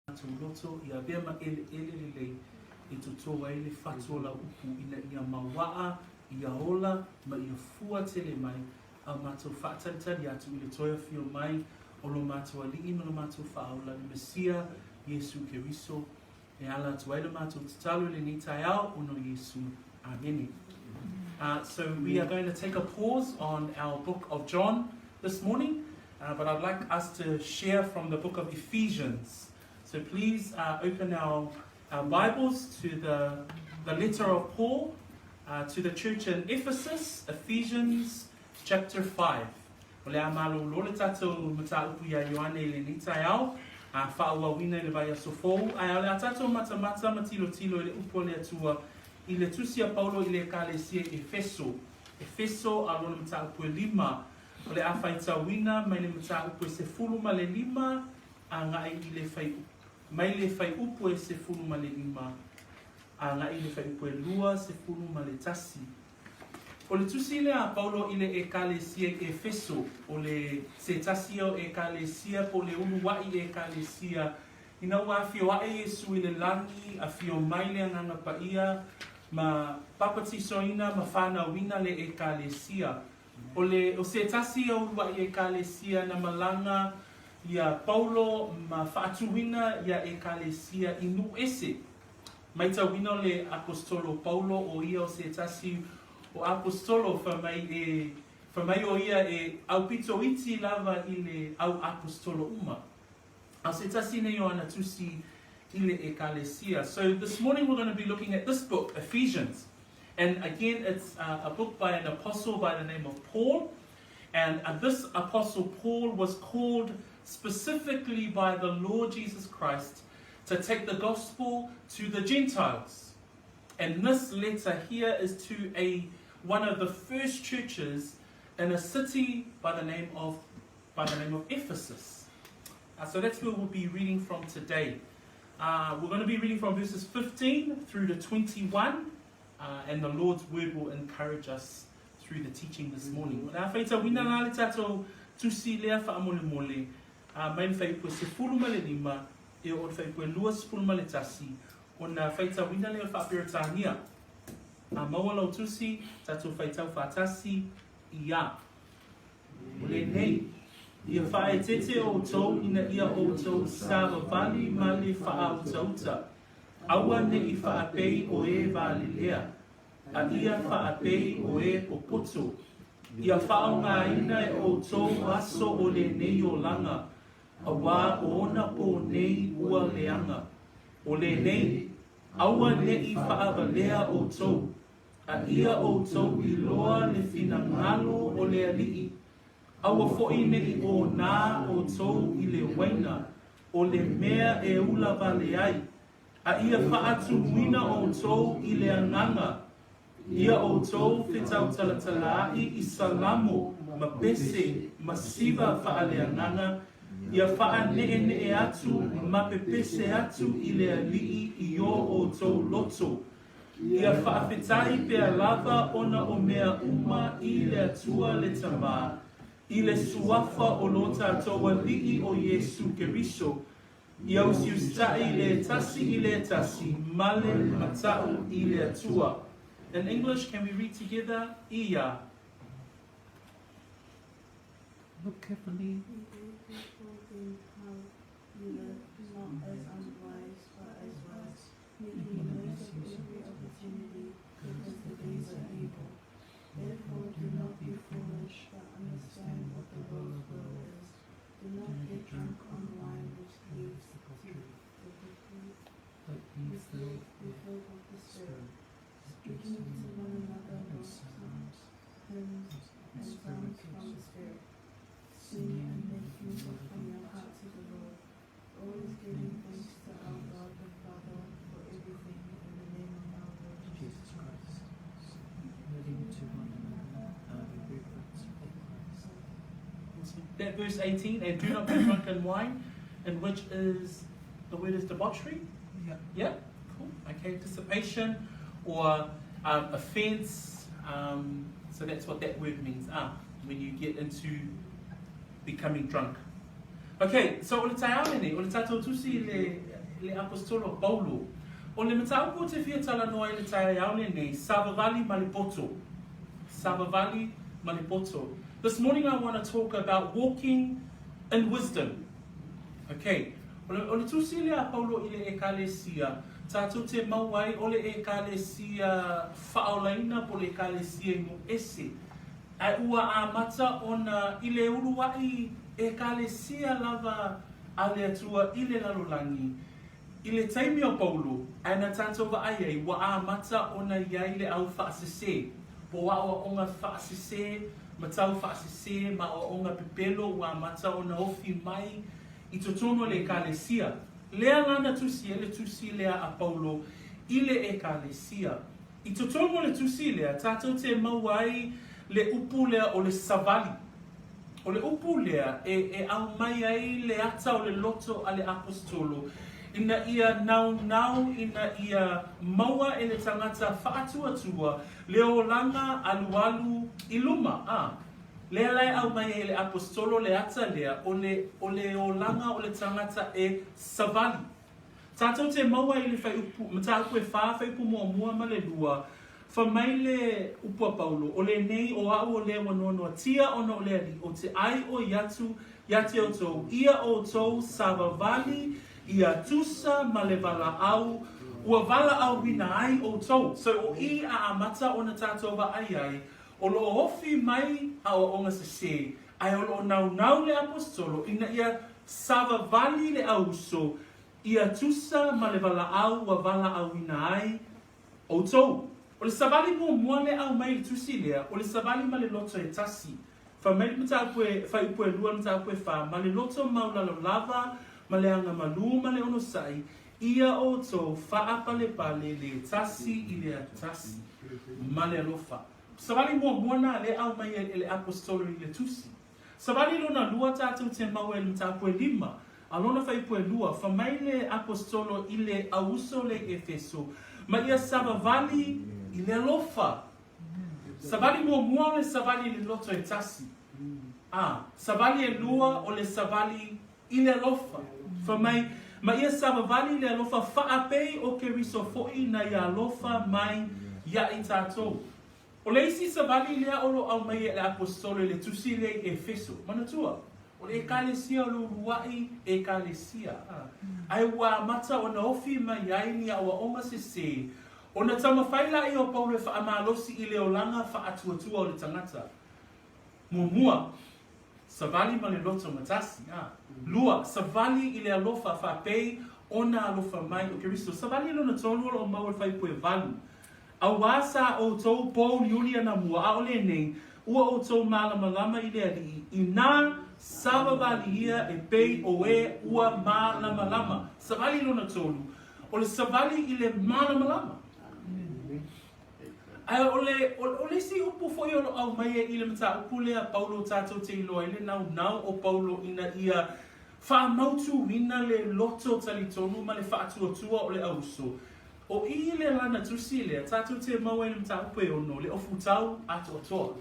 Matou loto i avea ma eleele lelei e totō ai le fatu o lau upu ina ia mauaa, ia ola, ma ia fua tele mai a matou faatalitali atu i le toe afio mai o lo matou Alii ma lo matou Faaola, le Mesia, Iesu Keriso. E ala atu ai le matou tatalo i lenei taeao ona o Iesu. Amene. Uh, so we are going to take a pause on our book of John this morning, uh, but I'd like us to share from the book of Ephesians. So please uh, open our, our Bibles to the, the letter of Paul uh, to the church in Ephesus, Ephesians chapter 5. O le a malōlō le tatou mataupu iā Ioane i lenei taeao, a faaauauina i le vaiaso fou, ae o le a tatou matamata ma tilotilo i le upu a le Atua i le tusi a Paulo i le Ekalesia i Efeso, Efeso a lona mataupu e lima. O le a faitauina mai le mataupu e 15 agai i le fai, mai le fuaiupu e 15 agai i le fuaiupu e 21. O le tusi lea a Paulo i le Ekalesia i Efeso, o le se tasi ia o Ekalesia po o le uluaʻi Ekalesia ina ua afio aʻe Iesu i le lagi, afio mai le Agaga Paia ma papatisoina ma fanauina le Ekalesia. O le o se tasi ia o uluaʻi Ekalesia na malaga ia Paulo ma faatuina ia Ekalesia i nuu ese. Maitauina o le Aposetolo Paulo o ia o se tasi o Aposetolo fai mai e fai mai o ia e aupito iti lava i le au Aposetolo uma. A o se tasi nei o ana tusi i le Ekalesia. So this morning we're going to be looking at this book, Ephesians. And again, it's a book by an apostle by the name of Paul. And uh, this apostle Paul was called specifically by the Lord Jesus Christ to take the gospel to the Gentiles. And this letter here is to a one of the first churches in a city by the name of by the name of Ephesus. Uh, so that's where we'll be reading from today. Uh, we're going to be reading from verses 15 through to 21, uh, and the Lord's word will encourage us through the teaching this morning. O le a faitauina la le tatou tusi lea faamolemole, a mai le fuaiupu e 15 e oo i le fuaiupu e 21, ona faitauina lea o le Faa-Peretania. A maua lau tusi, tatou faitau faatasi i a. O lenei, ia faaeteete outou ina ia outou savavali ma le faautauta, aua ne i faapei o e valelea, a ia faapei o e popoto. Ia faaaogaina e outou aso o lenei olaga, auā o ona pō nei ua leaga. O lenei, aua ne i faavalea outou, a ia outou iloa le finagalo o le Alii, aua foi ne i ōnā outou i le uaina, o le mea e ula wale ai, a ia faatumuina outou i le agaga, ia outou fetautalatalaaʻi i salamo ma pese ma siva faaleagaga, ia faaneenee atu ma pepese atu i le Alii i o outou loto, Ia faafetai pea lava ona o mea uma i le Atua le Tama, i le Suafa o lo tatou Alii o Iesu Keriso, ia usiusitai le tasi i le tasi ma le mataʻu i le Atua. In English, can we read together? Ia. Look carefully. Be careful then how you live, not as unwise, but as wise, making the most of every opportunity, because the days are evil. Therefore do not be foolish, but understand what the Lord's will is. Do not get drunk on wine, which leads to debauchery. But be Instead, filled be with filled with the Spirit, Spirit, speaking to one another in with psalms psalms, hymns, and and songs spiritual from the songs, Spirit. Sing and make music from your heart to the Lord, always giving thanks to our God the Father for everything in the name of our Lord Jesus Jesus Christ. Christ, living to one another out of reverence for Christ. That verse 18, and do not be drunk in wine, in which is, the word is debauchery? Yeah. Yeah, cool. Okay, dissipation or offense. So that's what that word means. When you get into becoming drunk. Ok, so o le taeao lenei, o le tatou tusi i le, le Aposetolo a Paulo. O le mataupu ou te fia talanoa ai i le taeao lenei, savavali ma le poto. Savavali ma le poto. This morning I want to talk about walking in wisdom. Ok, o le, o le tusi lea a Paulo i le Ekalesia, tatou te mau ai o le Ekalesia faaolaina po o le Ekalesia i Nuuese. Ae ua amata ona i le uluaʻi Ekalesia lava a le Atua i le lalolagi. I le taimi o Paulo, ae na tatou vaai ai, ua amata ona i ai le au faasese, po o aoaoga faasese ma tau faasese ma aoaoga pepelo ua amata ona ofi mai i totonu o le Ekalesia. Lea la na tusi ai le tusi lea a Paulo i le Ekalesia. I totonu o le tusi lea, tatou te maua ai le upu lea o le savali. O le upu lea e, e aumai ai le ata o le loto a le Aposetolo ina ia naunau ina ia maua e le tagata faatuatua le olaga alualu i luma, a. Lea la e aumai ai e le Aposetolo le ata lea o le, o le olaga o le tagata e savali. Tatou te maua i le fuaiupu, mataupu e fa, fuaiupu muamua ma le lua, Fa mai le upu a Paulo, O lenei, o a'u o lea ua noanoatia ona o le Alii, ou te ʻai ʻoi atu iā te outou, ia outou savavali ia tusa ma le valaau ua valaauina ai outou. So o i a amata ona tatou vaai ai, o lo o ofi mai aoaoga sesē, ae o lo o naunau le Aposetolo ina ia savavali le auuso ia tusa ma le valaau ua valaauina ai outou. O le savali muamua lea aumai i le tusi lea, o le savali ma le loto e tasi. Fai mai le mataupu e, fuaiupu e lua le mataupu e fa, ma le loto maualalo lava, ma le agamalu ma le onosai, ia outou faapalepale le tasi i le tasi, ma le alofa. Savali muamua na lea aumai e le Aposetolo i le tusi. Savali lona lua tatou te maua i le mataupu e lima, a lona fuaiupu e lua, fa mai le Aposetolo i le auuso le i Efeso, ma ia savavali i le alofa. Savali muamua o le savali i le loto e tasi. A, savali e lua o le savali i le alofa. Fa mai, ma ia savavali i le alofa faapei o Keriso foʻi na ia alofa mai ia i tatou. O le isi savali lea o lo o aumai e le Aposetolo i le tusi lea i Efeso. Manatua, o le Ekalesia o le uluaʻi Ekalesia, a. Ae ua amata ona ofi mai ai ni aoaoga sesē, ona taumafai laia o Paulo e faamalosi i le olaga faatuatua o le tagata. Muamua, savali ma le loto matasi, a. Lua, savali i le alofa faapei ona alofa mai o Keriso. Savali lona tolu o lo o maua i le fuaiupu e valu. Auā sa ʻoutou pōuliuli anamua, ʻaʻole nei, ua ʻoutou mālamalama i le Aliʻi, inā savavali ia e pei o ē ua mālamalama. Savali lona tolu, o le savali i le mālamalama. Ae o le, o le isi upu foʻi o lo o aumai ai i le mataupu lea Paulo tatou te iloa ai le naunau o Paulo ina ia faamautuina le loto talitonu ma le faatuatua o le auuso. O i le lana tusi lea, tatou te maua ai le mataupu e ono, le ofutau atoatoa.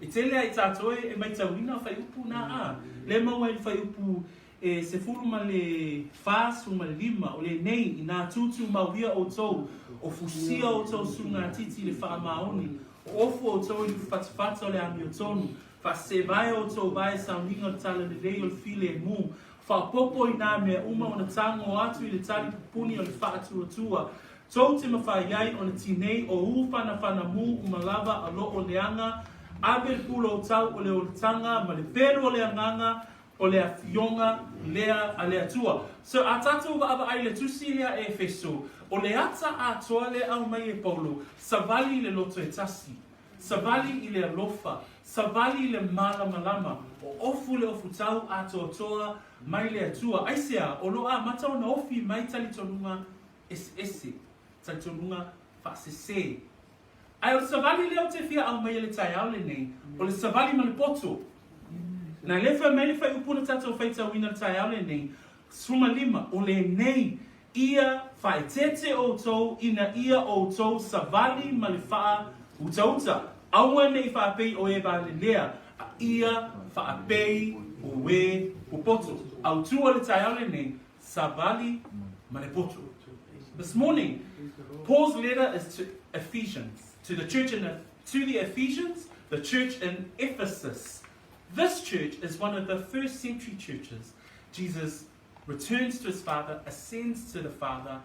E tele a i tatou e maitauina fuaiupu na a, lea e maua ai le fuaiupu e 14, 15, o lenei, inā tūtūmau ia outou, o fusia outou sugatiti i le faamaoni, o ofu outou i le fatafata o le amiotonu, faasesevae outou vae sauniga o le talalelei o le filemu, Faaopoopo i nā mea uma ona tago atu i le tali pupuni o le faatuatua tou te mafai ai ona tinei o u whanawhana mū uma lava a loo leaga, ave le pūlou tau o le olataga ma le pelu o le agaga o le afioga lea a le Atua. So a tatou vaavaai i le tusi lea e Efeso, o le ata atoa lea aumai e Paulo, savali i le loto e tasi. Savali i le alofa, savali i le mālamalama, o ofu le ofutau atoatoa mai le Atua. Aisea, o lo o amata ona ofi mai talitonuga eseese, talitonuga faasesē. Ae o le savali lea ou te fia aumaia i le taeao lenei, o le savali ma le poto. Na le fai mai le fuaiupu na tatou faitauina i le taeao lenei, 15, o lenei Ia faaeteete outou ina ia outou savali ma le faautauta, aua ne i faapei o e valelea, a ia faapei o e Popoto. Autū o le taeao lenei, savali ma le poto. This morning, Paul's letter is to Ephesians, to the church in to the Ephesians, the church in Ephesus. This church is one of the first century churches. Jesus returns to his Father, ascends to the Father.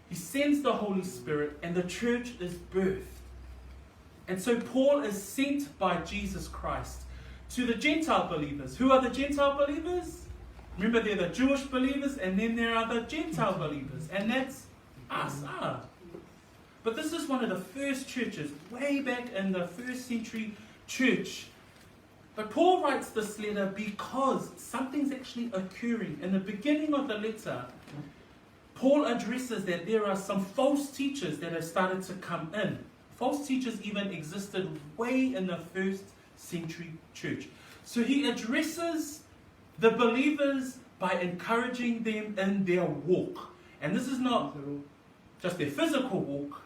He sends the Holy Spirit, and the church is birthed. And so Paul is sent by Jesus Christ to the Gentile believers. Who are the Gentile believers? Remember, they're the Jewish believers, and then there are the Gentile believers, and that's us. Ah. But this is one of the first churches, way back in the first century church. But Paul writes this letter because something's actually occurring. In the beginning of the letter, Paul addresses that there are some false teachers that have started to come in. False teachers even existed way in the first century church. So he addresses the believers by encouraging them in their walk. And this is not just their physical walk,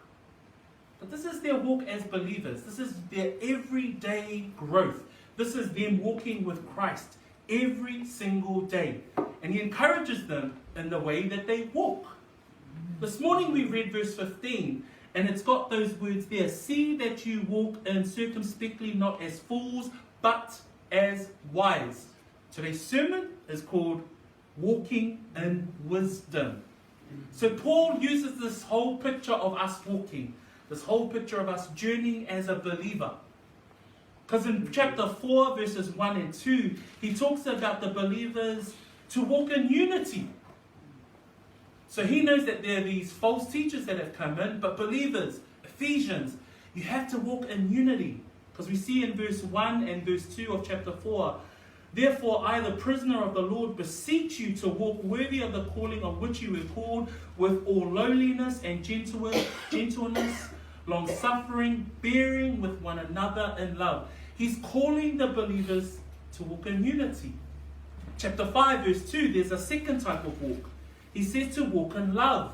but this is their walk as believers. This is their everyday growth. This is them walking with Christ every single day. And he encourages them in the way that they walk. This morning we read verse 15, and it's got those words there. See that you walk in circumspectly, not as fools, but as wise. Today's sermon is called Walking in Wisdom. So Paul uses this whole picture of us walking, this whole picture of us journeying as a believer. Because in chapter 4, verses 1 and 2, he talks about the believers to walk in unity. So he knows that there are these false teachers that have come in, but believers, Ephesians, you have to walk in unity. Because we see in verse 1 and verse 2 of chapter 4, Therefore, I, the prisoner of the Lord, beseech you to walk worthy of the calling of which you were called, with all lowliness and gentleness, long suffering, bearing with one another in love. He's calling the believers to walk in unity. Chapter 5, verse 2, there's a second type of walk. He says to walk in love.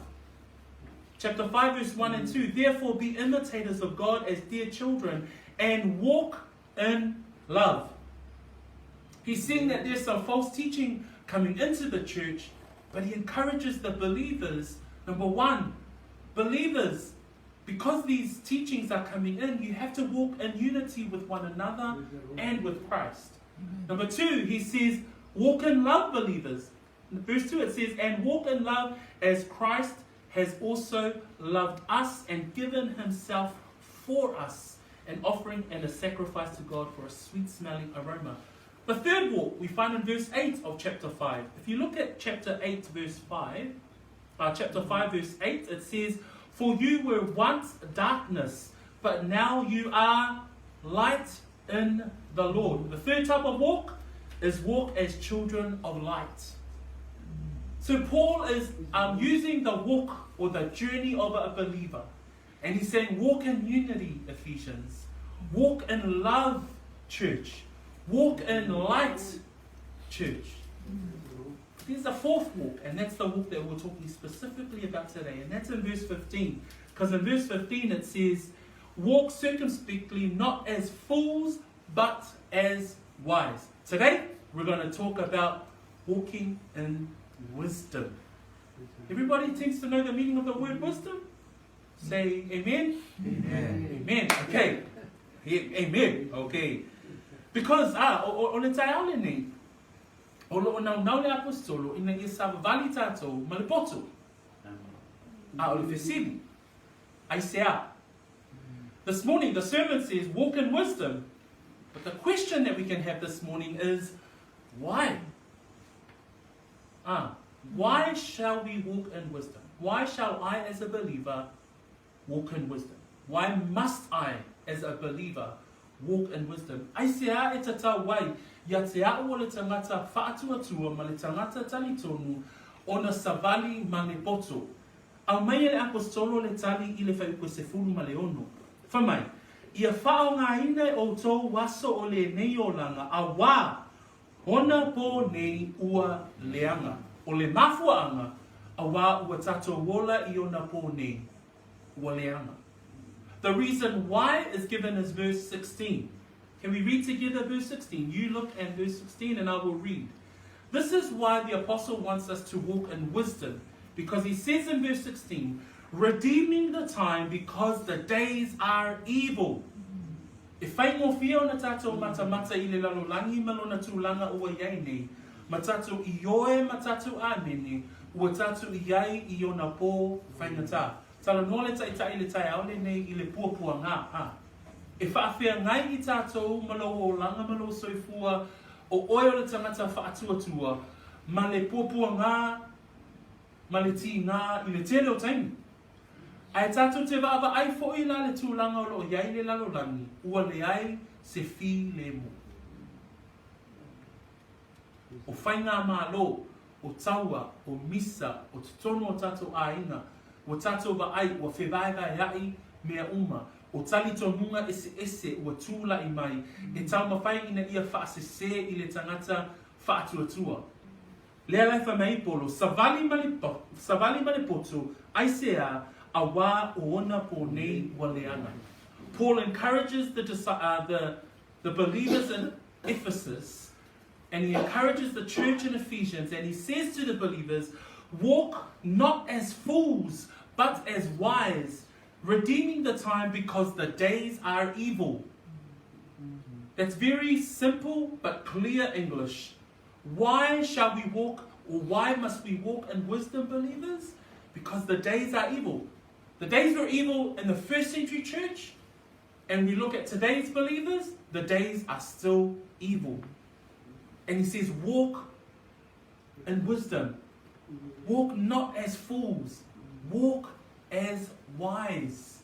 Chapter 5, verse 1 and 2, therefore be imitators of God as dear children and walk in love. He's seeing that there's some false teaching coming into the church, but he encourages the believers. Number one, believers, because these teachings are coming in, you have to walk in unity with one another and with Christ. Number two, he says, walk in love, believers. In verse 2 it says, and walk in love as Christ has also loved us and given himself for us, an offering and a sacrifice to God for a sweet smelling aroma. The third walk we find in verse 8 of chapter 5. If you look at chapter 8, verse 5, uh, chapter 5, verse 8, it says, For you were once darkness, but now you are light in the Lord. The third type of walk is walk as children of light. So Paul is um, using the walk or the journey of a believer. And he's saying, walk in unity, Ephesians. Walk in love, church. Walk in light, church. There's a fourth walk, and that's the walk that we're talking specifically about today, and that's in verse 15. Because in verse 15 it says, Walk circumspectly, not as fools, but as wise. Today, we're going to talk about walking in wisdom. Everybody tends to know the meaning of the word wisdom? Say amen. Amen. Amen. Okay. Amen. Okay. Because, ah, o, o, o le taeao lenei, o loo naunau le Aposetolo ina ia savavali tatou ma le poto. A o le fesili, aisea? This morning the sermon says walk in wisdom. But the question that we can have this morning is why? Ah, why shall we walk in wisdom? Why shall I as a believer walk in wisdom? Why must I as a believer walk in wisdom? Aisea e tatau ai ia te a'o o le tangata whaatuatua ma le tangata talitonu ona savali ma le poto. Aumai e le Aposetolo le tali i le Fuaiupu 16. Fai mai, Ia whaongaina e outou aso o lenei olanga, awā ona pō nei ua leaga. O le mafuaanga, awā ua tatou ola i ona pō nei, ua leaga. The reason why is given as verse 16. Can we read together verse 16? You look at verse 16 and I will read. This is why the apostle wants us to walk in wisdom, because he says in verse 16, redeeming the time because the days are evil. E whaingofie ona tātou matamata i le lalolagi ma lona tulaga ua i ai nei, ma tātou ioe ma tātou āmene, ua tātou i ai i ona pō faigata. Talanoa le Taitai i le taeao lenei i le puapuagā, ā. E faafeagai i tātou ma lou olaga ma lou soifua, o oe o le tagata faatuatua, ma le puapuagā ma le tīgā i le tele o taimi. Ae tātou te vaavaai foʻi la le tulaga o loo i ai le lalolagi, ua leai se filemu. O faigamalo, o taua, o misa, o totonu o tātou ʻāina, ua tātou vaai, ua fevaevaeaʻi mea uma, o talitonuga eseese ua tulaʻi mai e taumafai ina ia faasesē i le tagata faatuatua. Lea la e fai mai ai Polo, Savali ma le, savali ma le poto, aisea, auā o ona pō nei ua leaga. Paul encourages the, the, the believers in Ephesus and he encourages the church in Ephesians and he says to the believers, Walk not as fools, but as wise, redeeming the time because the days are evil. That's very simple but clear English. Why shall we walk, or why must we walk in wisdom, believers? Because the days are evil. The days were evil in the first century church, and we look at today's believers, the days are still evil. And he says, Walk in wisdom. Walk not as fools, walk as wise.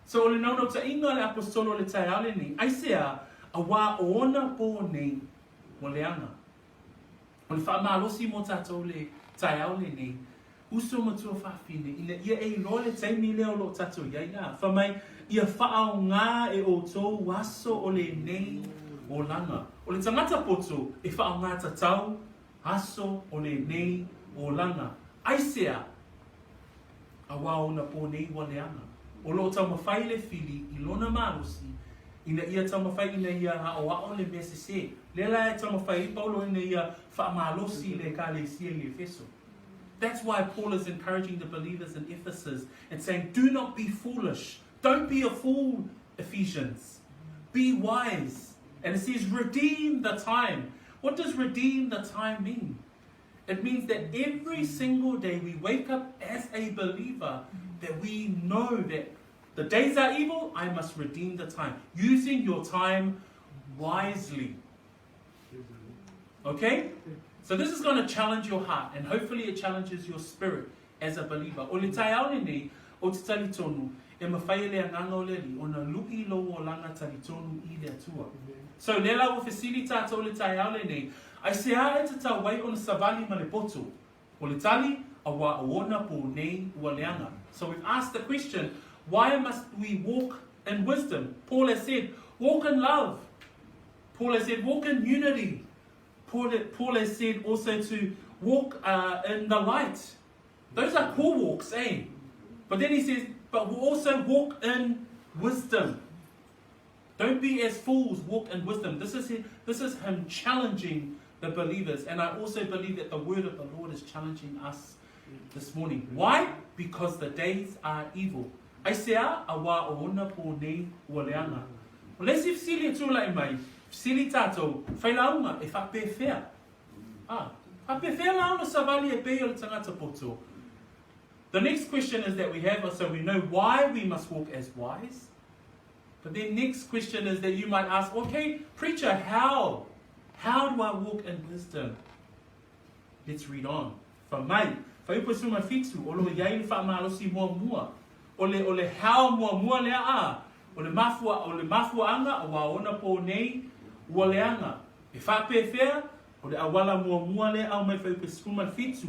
So o le naunautaiga o le Aposetolo o le taeao lenei, aisea, auā o ona pō nei ua leaga. O le faamalosi mo tatou le taeao lenei, uso ma tuafafine, ina ia e iloa le taimi lea o lo o tatou i ai a, fai mai, ia faaaoga e outou aso o lenei olaga. O le tagata poto e faaaoga tatau aso o lenei olaga. Aisea? Auā ona pō nei ua leaga. O lo o taumafai le fili i lona malosi ina ia taumafai ina ia aʻoaʻo le mea sesē. Lea la e taumafai ai Paulo ina ia faamalosi le Ekalesia i Efeso. That's why Paul is encouraging the believers in Ephesus and saying, Do not be foolish. Don't be a fool, Ephesians. Be wise. And it says, redeem the time. What does redeem the time mean? It means that every single day we wake up as a believer that we know that the days are evil, I must redeem the time. Using your time wisely. Okay? So this is going to challenge your heart and hopefully it challenges your spirit as a believer. O le taeao lenei, ou te talitonu, e mafai e le Agaga o le Alii ona luʻi lou olaga talitonu i le Atua. So, lea la ua fesili tatou i le taeao lenei, aisea e tatau ai ona savali ma le poto? O le tali, auā o ona pō nei ua leaga. So we've asked the question, why must we walk in wisdom? Paul has said, walk in love. Paul has said, walk in unity. Paul, Paul has said also to walk in the light. Those are cool walks, eh? But then he says, but we also walk in wisdom. Don't be as fools, walk in wisdom. This is, him, this is him challenging the believers. And I also believe that the word of the Lord is challenging us this morning. Why? Because the days are evil. Aisea, auā o ona pō nei ua leaga. O le isi fesili e tulai mai, fesili tātou, Failauga, e faapefea? Ā, faapefea la ona savali e pei o le tagata poto? The next question is that we have, so we know why we must walk as wise. But then next question is that you might ask, okay, preacher, how? How do I walk in wisdom? Let's read on. Fai mai, Fuaiupu 17, o lo o i ai le faamalosi muamua, o le, o le how muamua lea a, o le mafua, o le mafuaaga auā ona pō nei ua leaga. E faapefea, o le auala muamua lea aumai Fuaiupu 17,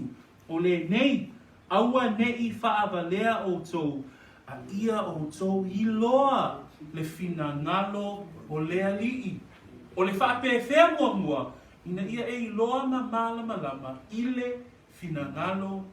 o lenei, aua neʻi faavalea outou, a ia outou iloa le finagalo o le Alii. O le faapefea muamua, Ina ia e iloa ma malamalama i le finagalo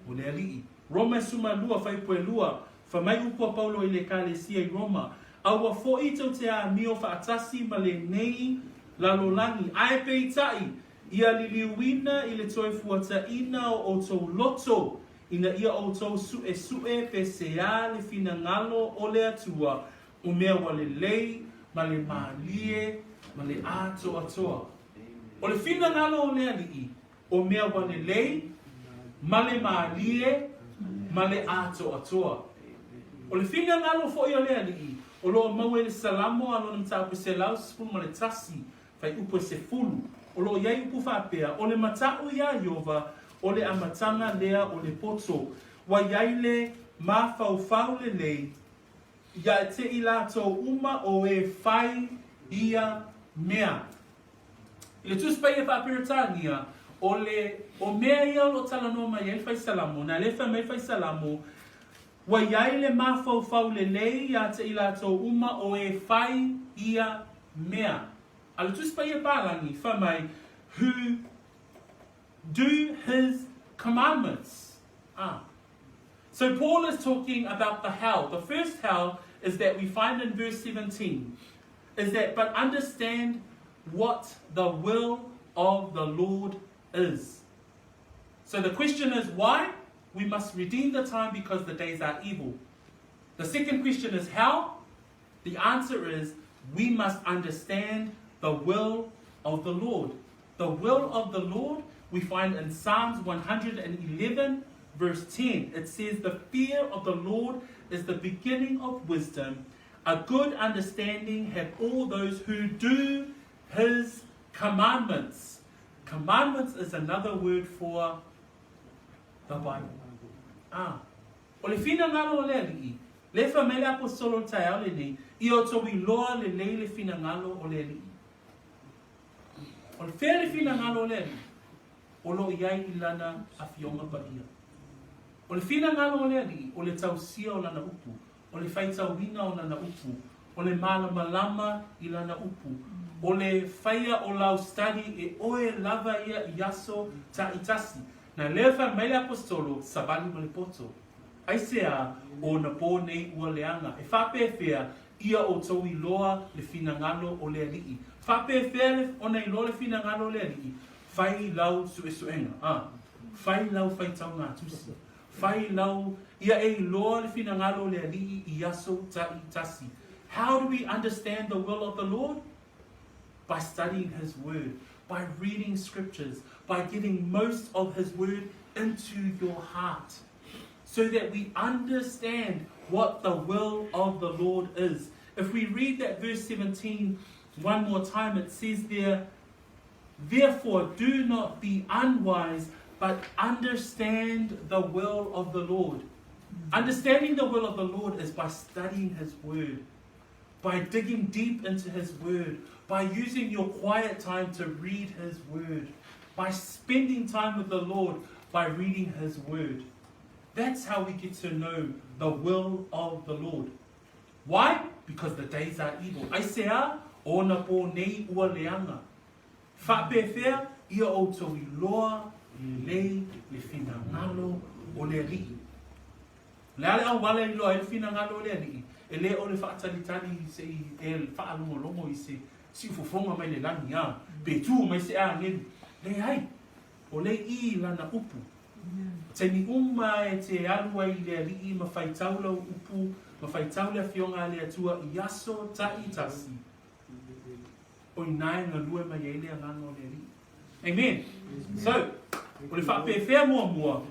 o le Alii. Roma e 12, fuaiupu e lua, Fai mai upu a Paulo i le Ekalesia i Roma, Aua foʻi tou te amio faatasi ma lenei lalolagi, ae peitai, Ia liliuina i le toe fuataina o outou loto, ina ia outou suʻesuʻe pe seā le finagalo o le Atua, o mea ua lelei ma le mālie ma le ātoatoa. O le finagalo o le Alii, o mea ua lelei ma le mālie ma le ātoatoa. O le finagalo foi o le Alii, o lo o maua i le Salamo a Lona Mataupu 111, Fuaiupu e 10, o lo o i ai upu faapea, O le mataʻu iā Ieova, o le amataga lea o le poto. Ua i ai le mafaufau lelei ia te i latou uma o e fai ia mea. I le Tusi Paia Faa-Peretania, o le o mea ia o lo o talanoa mai ai le Fai Salamo, na lea e fai mai le Fai Salamo, Ua i ai le mafaufau lelei ia te i latou uma o e fai ia mea. A le Tusi Paia Palagi, fai mai, Who do his commandments. Ah. So Paul is talking about the how. The first how is that we find in verse 17 is that but understand what the will of the Lord is. So the question is why? We must redeem the time because the days are evil. The second question is how? The answer is we must understand the will of the Lord. The will of the Lord we find in Psalms 111, verse 10. It says, The fear of the Lord is the beginning of wisdom. A good understanding have all those who do his commandments. Commandments is another word for the Bible. Ah. O le finagalo o le Alii, le fai mai le Aposetolo o le taeao lenei, ia outou iloa lelei le finagalo o le Alii. O le fea le finagalo o le Alii? O lo o i ai i Lana Afioga Paia. O le finagalo o le Alii, o le tausia o Lana upu, o le faitauina o Lana upu, o le malamalama i Lana upu, o le faia o lau study e oe lava ia i aso taitasi. Na lea fai mai le Aposetolo, Savali ma le poto. Aisea, o ona pō nei ua leaga, e faapefea ia outou iloa le finagalo o le Alii? Faapefea le, ona iloa le finagalo o le Alii? Fai lau suesuega, a. Fai lau faitauga tusi. Fai lau, ia e iloa le finagalo o le Alii i aso taitasi. How do we understand the will of the Lord? By studying His Word, by reading scriptures, by getting most of His Word into your heart, so that we understand what the will of the Lord is. If we read that verse 17 one more time, it says there, Therefore, do not be unwise, but understand the will of the Lord. Understanding the will of the Lord is by studying His Word, by digging deep into His Word, by using your quiet time to read His Word, by spending time with the Lord, by reading His Word. That's how we get to know the will of the Lord. Why? Because the days are evil. Aisea, o ona pō nei ua leaga. Faapefea ia outou iloa lelei le finagalo o le Alii? O le a le auala e iloa ai le finagalo o le Alii? E le o le faatalitali se i e faalogologo i se siufofoga mai le lagi, a, pe tu mai se agelu. Leai, o le i lana upu. O taimi uma e te alu ai i le Alii ma faitau lau upu, ma faitau le Afioga a le Atua i aso taitasi, o inā e galue mai ai le Agaga o le Alii. Amen. So, o le faapefea muamua,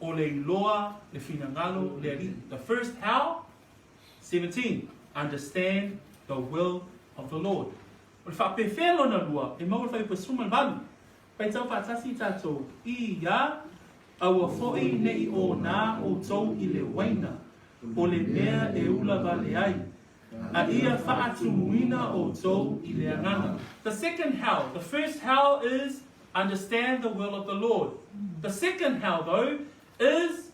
o le iloa le finagalo o le Alii. The first how, 17, understand the will of the Lord. O le faapefea lona lua, e maua le fuaiupu e 18. Faitau faatasi tatou i ia, aua foi ne i onā outou i le waina, o le mea e ula wale ai, a ia faatumuina outou i le Agaga. The second how, the first how is understand the will of the Lord. The second how though is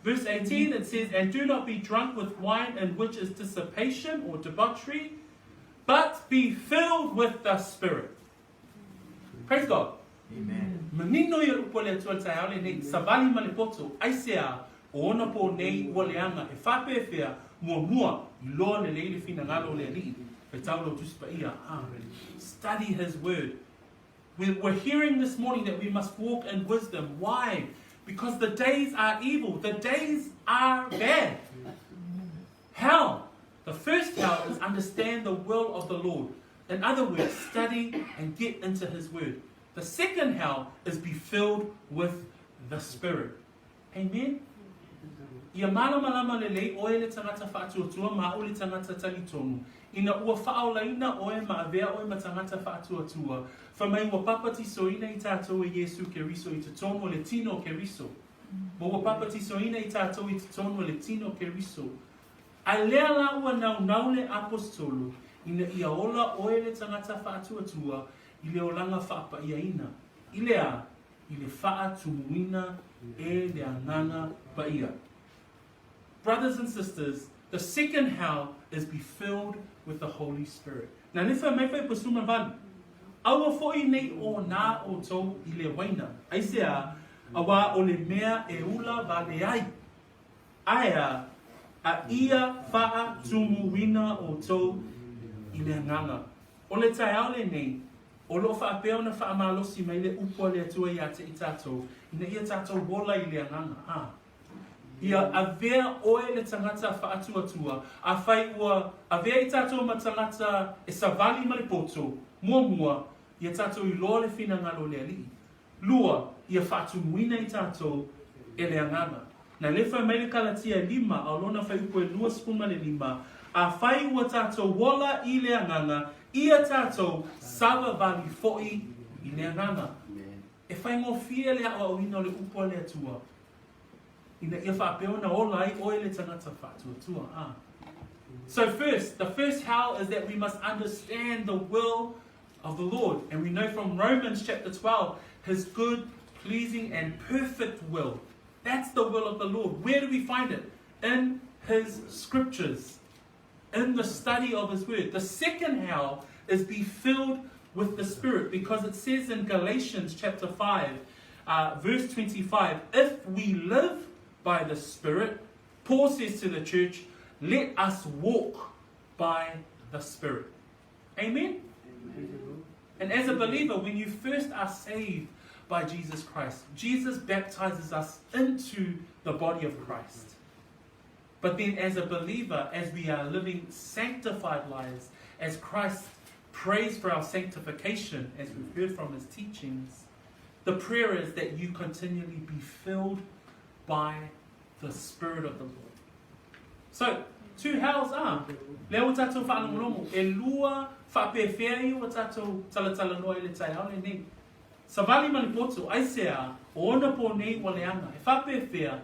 Verse 18, it says, And do not be drunk with wine in which is dissipation or debauchery, but be filled with the Spirit. Praise God. Amen. Manino ia upu a le Atua i le taeao lenei, savali ma le poto, aisea, o ona pō nei ua leaga, e faapefea, muamua, iloa lelei le finagalo o le Alii, faitau lau Tusi Paia, ah, study His Word. We're hearing this morning that we must walk in wisdom. Why? Because the days are evil. The days are bad. How? The first how is understand the will of the Lord. In other words, study and get into His Word. The second how is be filled with the Spirit. Amen? Ia malamalama lelei oe le tagata faatuatua ma a'u le tagata talitonu, ina ua faaolaina oe ma avea oe ma tagata faatuatua, fai mai ua papatisoina i tatou e Iesu Keriso i totonu o le tino o Keriso. Ma ua papatisoina i tatou i totonu o le tino o Keriso. A lea la ua naunau le Aposetolo ina ia ola oe le tagata faatuatua i le olaga faapaiaina, i le a? I le faatumuina e le Agaga Paia. Brothers and sisters, the second how is be filled with the Holy Spirit. Na le fai mai fai pasuma valu. Aua foʻi nei ʻōnā ʻoutou i le waina, aisea, auā o le mea e ula wale ai. Ae a, a ia faatumuina ʻoutou i le Agaga. O le taeao lenei, o loo faapea ona faamalosi mai le upu a le Atua iā te i tatou, ina ia tatou ola i le Agaga, a. Ia avea oe le tagata faatuatua, afai ua avea i tatou ma tagata e savali ma le poto, muamua, ia tatou iloa le finagalo o le Alii. Lua, ia faatumuina i tatou e le Agaga. Na le fai mai le Kalatia e lima, a o lona fuaiupu e 25, Afai ua tatou ola i le Agaga, ia tatou savavali foʻi i le Agaga. E faigofie le aʻoaʻoina o le upu a le Atua, ina ia faapea ona ola ai oe le tagata faatuatua. A. So first, the first how is that we must understand the will of the Lord. And we know from Romans chapter 12, his good, pleasing, and perfect will. That's the will of the Lord. Where do we find it? In his scriptures, in the study of his word. The second how is be filled with the Spirit, because it says in Galatians chapter 5, verse 25, if we live by the Spirit, Paul says to the church, let us walk by the Spirit. Amen? Amen? And as a believer, when you first are saved by Jesus Christ, Jesus baptizes us into the body of Christ. But then as a believer, as we are living sanctified lives, as Christ prays for our sanctification, as we've heard from his teachings, the prayer is that you continually be filled by the Spirit of the Lord. So, two hows are, lea ua tatou faalogologo, e lua faapefea ia ua tatou talatalanoa i le taeao lenei. Savali ma le poto, aisea, o ona pō nei ua leaga, e faapefea,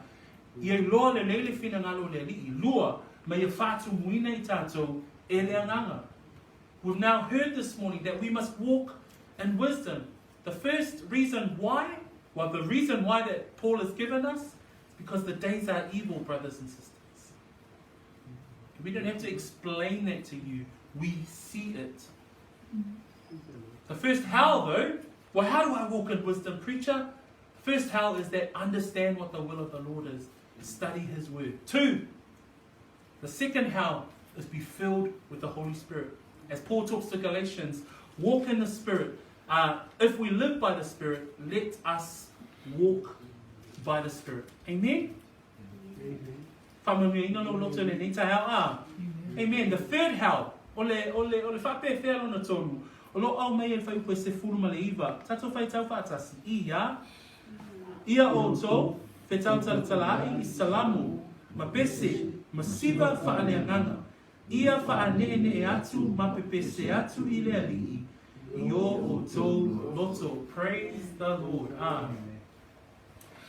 ia iloa lelei le finagalo o le Alii, lua, ma ia faatumuina i tatou e le Agaga. We've now heard this morning that we must walk in wisdom. The first reason why, well, the reason why that Paul has given us is because the days are evil, brothers and sisters. We don't have to explain that to you. We see it. The first how, though, well, how do I walk in wisdom, preacher? First how is that understand what the will of the Lord is. Study His word. Two, the second how is be filled with the Holy Spirit. As Paul talks to Galatians, walk in the Spirit. If we live by the Spirit, let us walk by the Spirit. Amen? Amen. Faamanuiaina lou loto i lenei taeao a. Amen. The third how, o le, o le, o le faapefea lona tolu, o lo o aumai e le fuaiupu e 19. Tatou faitau faatasi. Ia, ia outou fetautalatalaai i salamo, ma pese, ma siva faaleagaga. Ia faaneenee atu ma pepese atu i le Alii i o outou loto. Praise the Lord. Amen.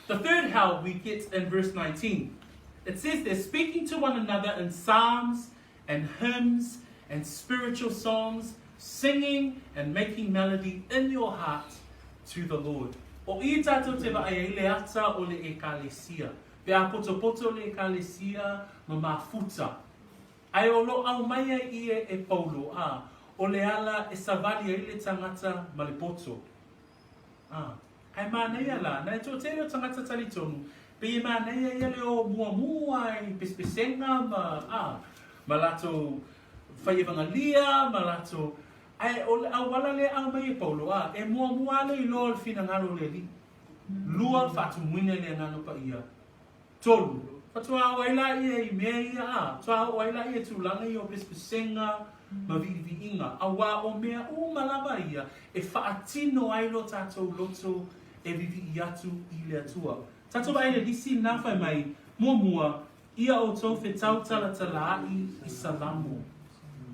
The third how we get in verse 19. It says they're speaking to one another in psalms and hymns and spiritual songs, singing and making melody in your heart to the Lord. O i tatou te vaai ai le ata o le ekalesia. Pe a potopoto le ekalesia ma mafuta. Ae o lo aumai ai ie e Paulo a, o le ala e savali ai le tagata ma le poto. A, ae manaia la, na e toatele o tagata talitonu, pei e manaia ia le o muamua i pesepesega ma, a, ma latou fai evangalia ma latou. Ae o le auala lea e aumai e Paulo, a, e muamua lava le iloa o le finagalo o le Alii. Lua, faatumuina i le Agaga Paia. Tolu, faatoa oo ai laia i mea ia, a, faatoa oo ai laia i tulaga ia o pesepesega ma viiviiga, auā o mea uma lava ia e faatino ai lo tatou loto e vivii atu i le Atua. Tatou vaai i le lisi lena fai mai, muamua, ia outou fetau talatalaai i Salamo.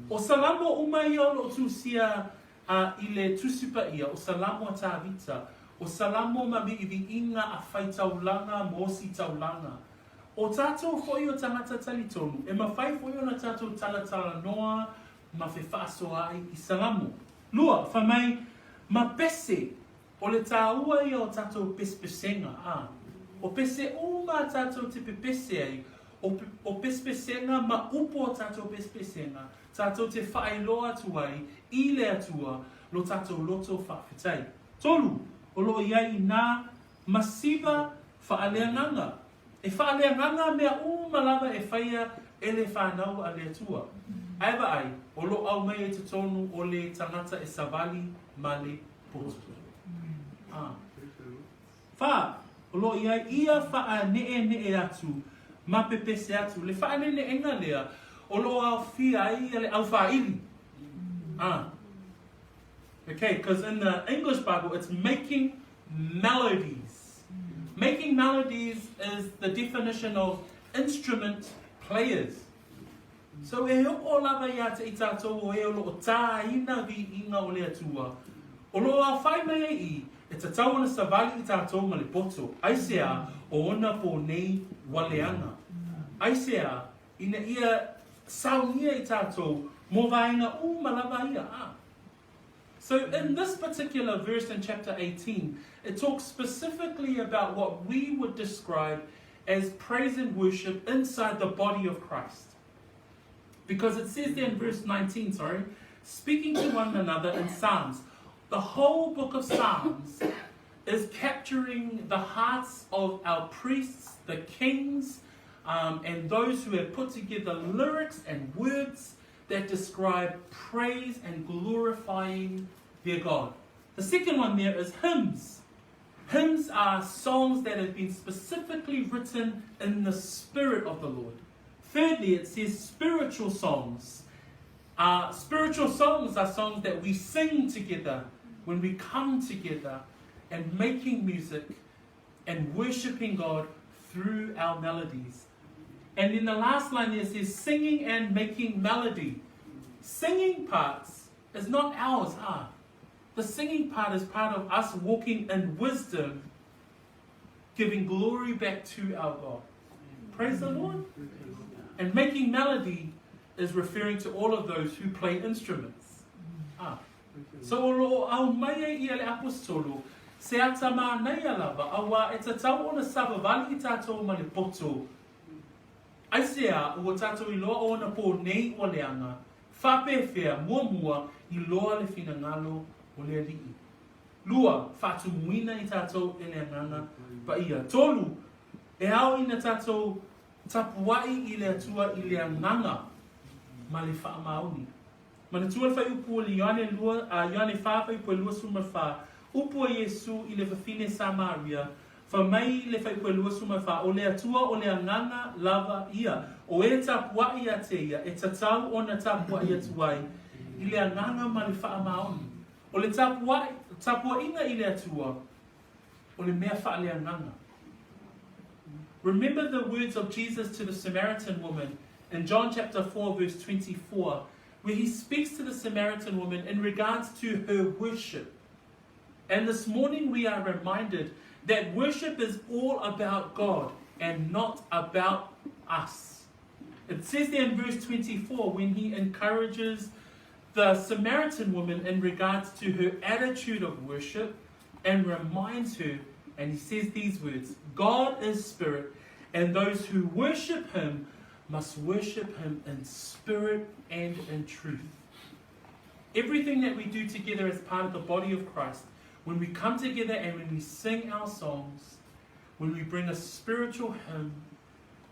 O Salamo uma ia o lo o tusia A i le Tusi Paia, o Salamo a Tāvita, o Salamo ma viiviiga a faitaulaga ma ositaulaga. O tātou foi o tagata talitonu, e mawhai foi ona tātou talatalanoa ma fefaasoaai i Salamo. Lua, fai mai, ma pese, O le tāua ia o tātou pesepesega, ā, o pese uma a tātou te pepese ai, o, o pesepesega ma upu o tātou pesepesega, tātou te whaailoa atu ai i le Atua lo tātou loto faafetai. Tolu, o lo o i ai inā ma siva faaleagaga. E faaleagaga mea uma lava e whaia e le whanau a le Atua. Ae vaai, o lo aumai ai totonu o le tangata e savali ma le poto. A. Wha, o lo o i ai ia whaane'ene'e atu ma pepese atu. Le whaanene'enga lea, o lo o aofia ai ia le auwhaaili. A. Okay, because in the English Bible it's making melodies. Making melodies is the definition of instrument players. So e oo lava iā te i tātou o e o lo o tāina viiga o le Atua, o lo o aofai mai ai i, e tatau ona savali i tātou ma le poto, aisea o ona pō nei waleaga. Aisea, ina ia saogia i tātou mō vaenga uma lava ia, a. So in this particular verse in chapter 18, it talks specifically about what we would describe as praise and worship inside the body of Christ. Because it says there in verse 19, sorry, speaking to one another in Psalms. The whole book of Psalms is capturing the hearts of our priests, the kings, and those who have put together lyrics and words that describe praise and glorifying their God. The second one there is hymns. Hymns are songs that have been specifically written in the Spirit of the Lord. Thirdly, it says spiritual songs. Spiritual songs are songs that we sing together when we come together and making music and worshipping God through our melodies. And then the last line there says singing and making melody. Singing parts is not ours, ah. The singing part is part of us walking in wisdom, giving glory back to our God. Praise the Lord. And making melody is referring to all of those who play instruments. Ah. So o lo o aumai ai ia le Aposetolo se ata mānaia lava, auā e tatau ona savavali i tātou ma le poto. Aisea ua tātou iloa o ona pō nei ua leaga, whapefea muamua iloa le finagalo o le Alii. Lua, whaatumuina i tātou e le Agaga Paia. Tolu, e ao ina tātou tapuai i le Atua i le Agaga ma le whaamaoni. Manatua le fuaiupu o le Ioane lua, a, Ioane fa fuaiupu e 24, upu a Iesu i le fafine Samaria, Fai mai le fuaiupu e 24, O le Atua o le Agaga lava ia, o e tapuai ia te ia, e tatau ona tapuai atu ai i le Agaga ma le faamaoni. O le tapuai, tapuaiga i le Atua, o le mea faaleagaga. Remember the words of Jesus to the Samaritan woman in John chapter 4 verse 24, where he speaks to the Samaritan woman in regards to her worship. And this morning we are reminded that worship is all about God and not about us. It says there in verse 24 when he encourages the Samaritan woman in regards to her attitude of worship and reminds her, and he says these words, God is spirit, and those who worship him must worship him in spirit and in truth. Everything that we do together as part of the body of Christ, when we come together and when we sing our songs, when we bring a spiritual hymn,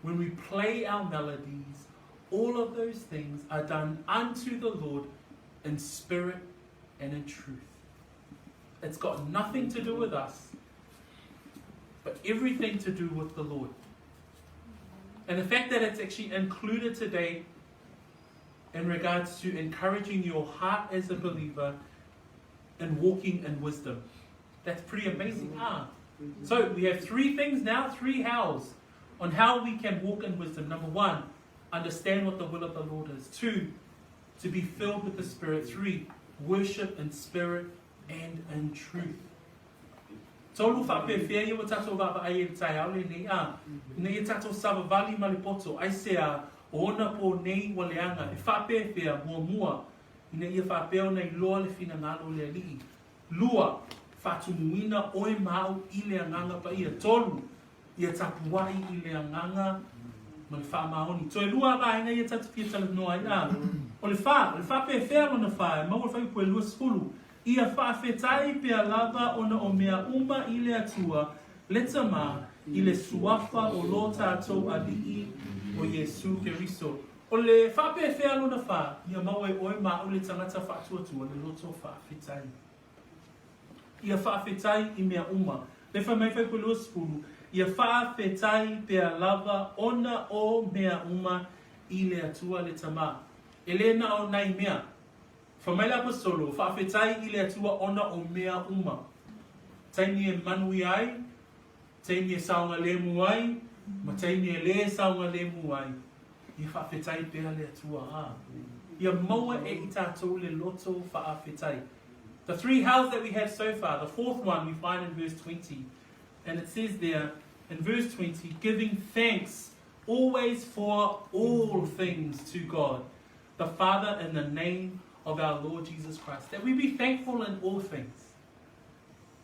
when we play our melodies, all of those things are done unto the Lord in spirit and in truth. It's got nothing to do with us, but everything to do with the Lord. And the fact that it's actually included today in regards to encouraging your heart as a believer in walking in wisdom. That's pretty amazing. Ah. So we have three things now, three hows on how we can walk in wisdom. Number one, understand what the will of the Lord is. Two, to be filled with the Spirit. Three, worship in spirit and in truth. Tolu faapefea ia ua tatou vaavaai ai i le taeao lenei, a, ina ia tatou savavali ma le poto, aisea, o ona pō nei ua leaga, e faapefea, muamua, ina ia faapea ona iloa le finagalo o le Alii. Lua, faatumuina oe ma au i le Agaga Paia. Tolu, ia tapuai i le Agaga ma le faamaoni. Toe lua a vaega ia tatou fia talanoa ai, a, o le fa, o le faapefea lona fa, e maua le fuaiupu e 20, Ia faafetai pea lava ona o mea uma i le Atua, le Tama, i le Suafa o lo tatou Alii o Iesu Keriso. O le faapefea lona fa, ia maua e oe ma au le tagata faatuatua le loto faafetai. Ia faafetai i mea uma. Le fai mai fuaiupu e 20, Ia faafetai pea lava ona o mea uma i le Atua le Tama. E le na o nai mea. Fai mai le Aposetolo, Faafetai i le Atua ona o mea uma. Taimi e manuia ai, taimi e saogalemu ai, ma taimi e lē saogalemu ai, ia faafetai pea le Atua, ā, ia maua e i tatou le loto faafetai. The three hows that we have so far, the fourth one we find in verse 20, and it says there in verse 20, giving thanks always for all things to God, the Father in the name of our Lord Jesus Christ. That we be thankful in all things.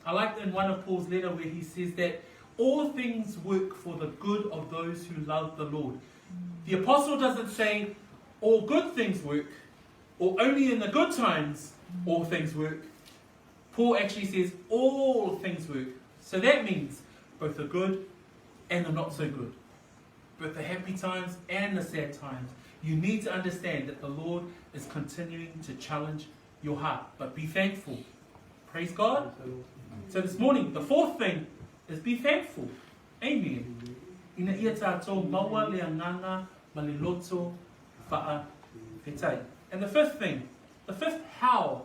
I like in one of Paul's letter where he says that all things work for the good of those who love the Lord. The apostle doesn't say all good things work, or only in the good times all things work. Paul actually says all things work. So that means both the good and the not so good both the happy times and the sad times. You need to understand that the Lord is continuing to challenge your heart. But be thankful. Praise God. So this morning, the fourth thing is be thankful. Amen. Ina ia tātou maua le agaga ma le loto faafetai. And the fifth thing, the fifth how,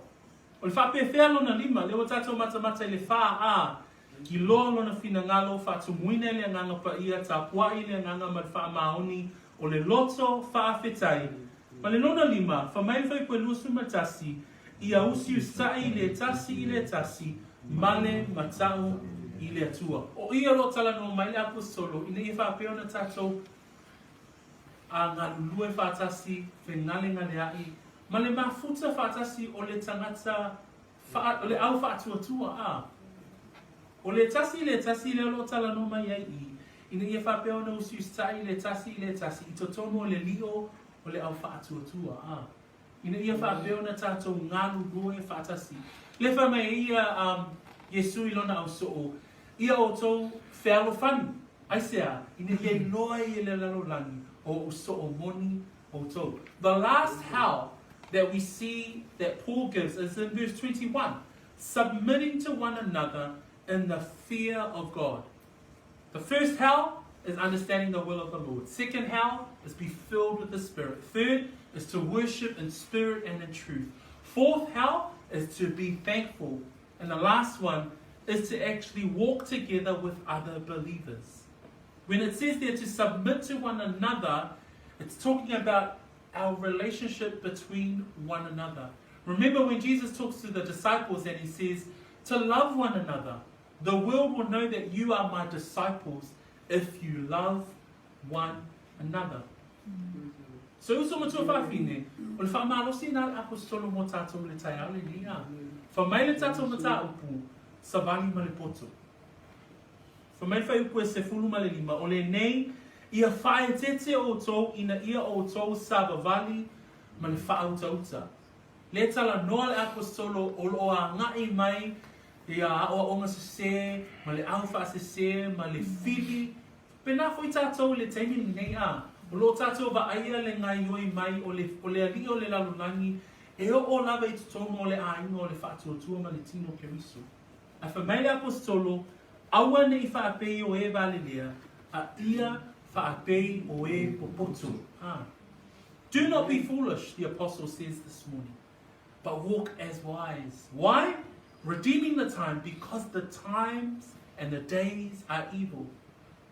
o le faapefea lona lima, lea ua tātou matamata i le whā a, Iloa lona finagalo, faatumuina i le Agaga Paia, tapuai i le Agaga ma le faamaoni o le loto faafetai. Ma le lona lima, fa mai le fuaiupu e 21, ia usiusaʻi i le tasi i le tasi, ma le matau i le Atua. O i o lo o talanoa mai le Aposetolo ina ia faapea ona tatou a galulue faatasi, fegalegaleaʻi, ma le mafuta faatasi o le tagata Wha, o le au faatuatua, a. O le tasi le tasi lea o lo o talanoa mai ai i, ina ia faapea ona usiusitai le tasi i le tasi i totonu o le lio o le au faatuatua, a. Ina ia faapea ona tatou galulue faatasi. Le fai mai ai ia um, Iesu i lona ausoo, Ia outou fealofani, aisea, ina ia iloa ai e le lalolagi o ou soo moni outou. The last how that we see that Paul gives is in verse 21, submitting to one another in the fear of God. The first how is understanding the will of the Lord. Second how is be filled with the Spirit. Third is to worship in spirit and in truth. Fourth how is to be thankful. And the last one is to actually walk together with other believers. When it says there to submit to one another, it's talking about our relationship between one another. Remember when Jesus talks to the disciples and he says, to love one another. The world will know that you are my disciples if you love one another. So uso matua faafine, o le faamalosi na le aposetolo mo tatou i le taeao lenei, a. Fa mai le tatou mataupu, savali ma le poto. Fai mai le fuaiupu e 15, o lenei, Ia faaeteete outou ina ia outou savavali ma le faautauta. Le talanoa le Aposetolo o lo o agaʻi mai ia aʻoaʻoga sesē ma le au faasesē ma le fili. Pēnā foi tatou i le taimi lenei, a o lo o tatou vaaia le gaoioi mai o le, o le alii o le lalolagi. E oo lava i totonu o le aiga o le faatuatua ma le tino o Keriso. Ae fai mai le Aposetolo, Aua ne i faapei o e valelea, a ia faapei o e popoto. Ah. Do not be foolish, the apostle says this morning, but walk as wise. Why? Redeeming the time, because the times and the days are evil.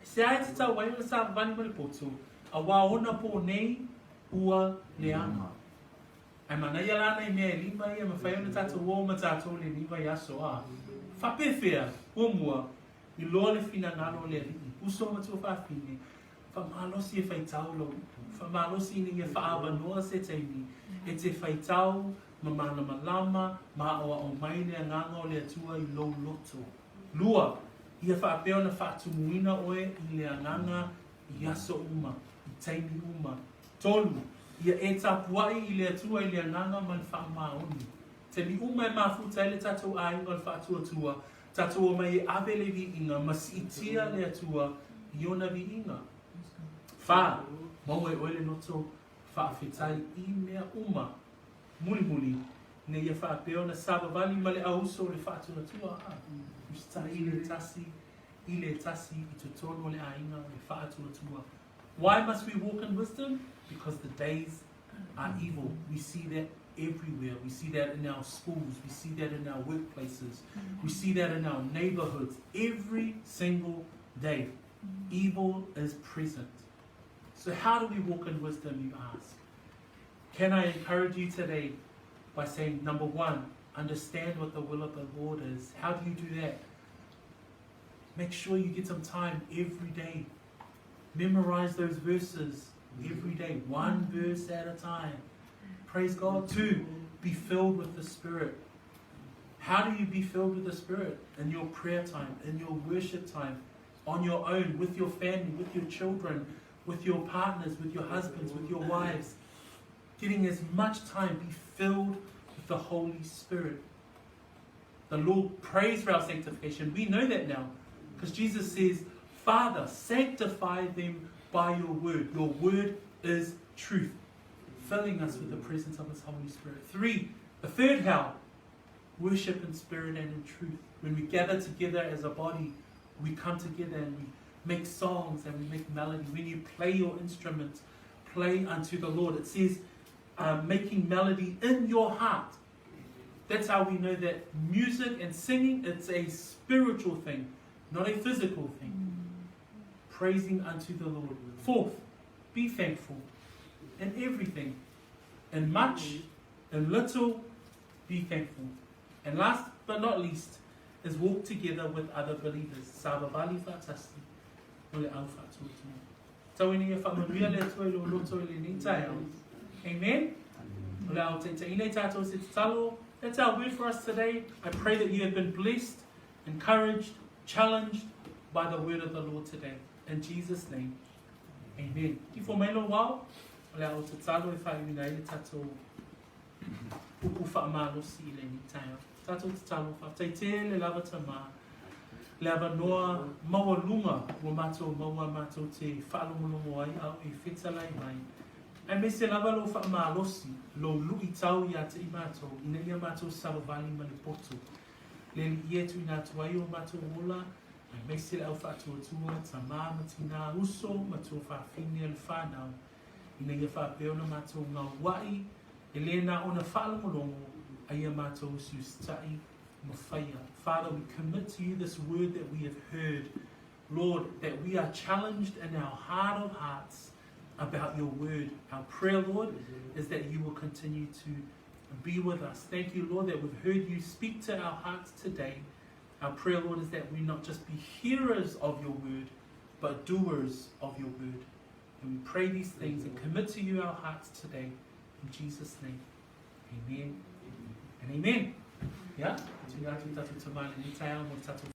Se ae te tau ai o le savavali ma le poto, auā ona pō nei ua leaga. Ae manaia la nai mea e lima ia e mafai ona tatou o ma tatou lenei vaiaso, a. Faapefea, muamua, iloa le finagalo o le Alii, uso ma tuafafine, faamalosi e faitau lou upu, faamalosi ina ia faaavanoa se taimi e te faitau ma malamalama ma aoao mai le Agaga o le Atua i lou loto. Lua, ia faapea ona faatumuina oe i le Agaga i aso uma, i taimi uma. Tolu, ia e tapuai i le Atua i le Agaga ma le faamaoni. Taimi uma e mafuta ai le tatou aiga o le faatuatua, tatou omai e ave le viiga ma siitia le Atua i ona viiga. Fa, maua e oe le loto faafetai i mea uma. Mulimuli, ina ia faapea ona savavali ma le auso o le faatuatua, a, usitai i le tasi i le tasi i totonu o le aiga o le faatuatua. Why must we walk in wisdom? Because the days are evil. We see that everywhere. We see that in our schools. We see that in our workplaces. We see that in our neighborhoods. Every single day, evil is present. So how do we walk in wisdom, you ask? Can I encourage you today by saying, number one, understand what the will of the Lord is. How do you do that? Make sure you get some time every day. Memorize those verses every day, one verse at a time. Praise God. Two, be filled with the Spirit. How do you be filled with the Spirit? In your prayer time, in your worship time, on your own, with your family, with your children, with your partners, with your husbands, with your wives. Getting as much time, be filled with the Holy Spirit. The Lord prays for our sanctification. We know that now because Jesus says, Father, sanctify them by your word. Your word is truth, filling us with the presence of His Holy Spirit. Three, the third how, worship in spirit and in truth. When we gather together as a body, we come together and we make songs and we make melody. When you play your instruments, play unto the Lord. It says, making melody in your heart. That's how we know that music and singing, it's a spiritual thing, not a physical thing. Praising unto the Lord. Fourth, be thankful in everything. In much, in little, be thankful. And last but not least, is walk together with other believers. Savavali fa'atasi o le au fa'atuatua. Tau ina ia fa'amanuia le Atua i lou loto i lenei taeao. Amen. O le a taitaiina i tātou se tatalo. That's our word for us today. I pray that you have been blessed, encouraged, challenged by the word of the Lord today. In Jesus' name, amen. Ifo mai lou ao, o le a ou tatalo e fa'aiuina ai le tatou upu fa'amalosi i lenei taeao. Tatou tatalo, Faafetai tele lava Tamā, le avanoa maualuga ua matou maua matou te faalogologo ai a o e fetalai mai. Aemaise lava lou faamalosi, lou luitau ia te i matou, ina ia matou savavali ma le poto. Le Alii e tuuina atu ai o matou ola, aemaise le au faatuatua, tamā ma tinā, uso ma tuafafine o le whanau, ina ia faapea ona matou gaua'i e lē na ona faalogologo a ia matou usiusita'i ma faia. Father, we commit to you this word that we have heard, Lord, that we are challenged in our heart of hearts about your word. Our prayer, Lord, is that you will continue to be with us. Thank you, Lord, that we've heard you speak to our hearts today. Our prayer, Lord, is that we not just be hearers of your word, but doers of your word. And we pray these things and commit to you our hearts today. In Jesus' name, amen and amen. Yeah?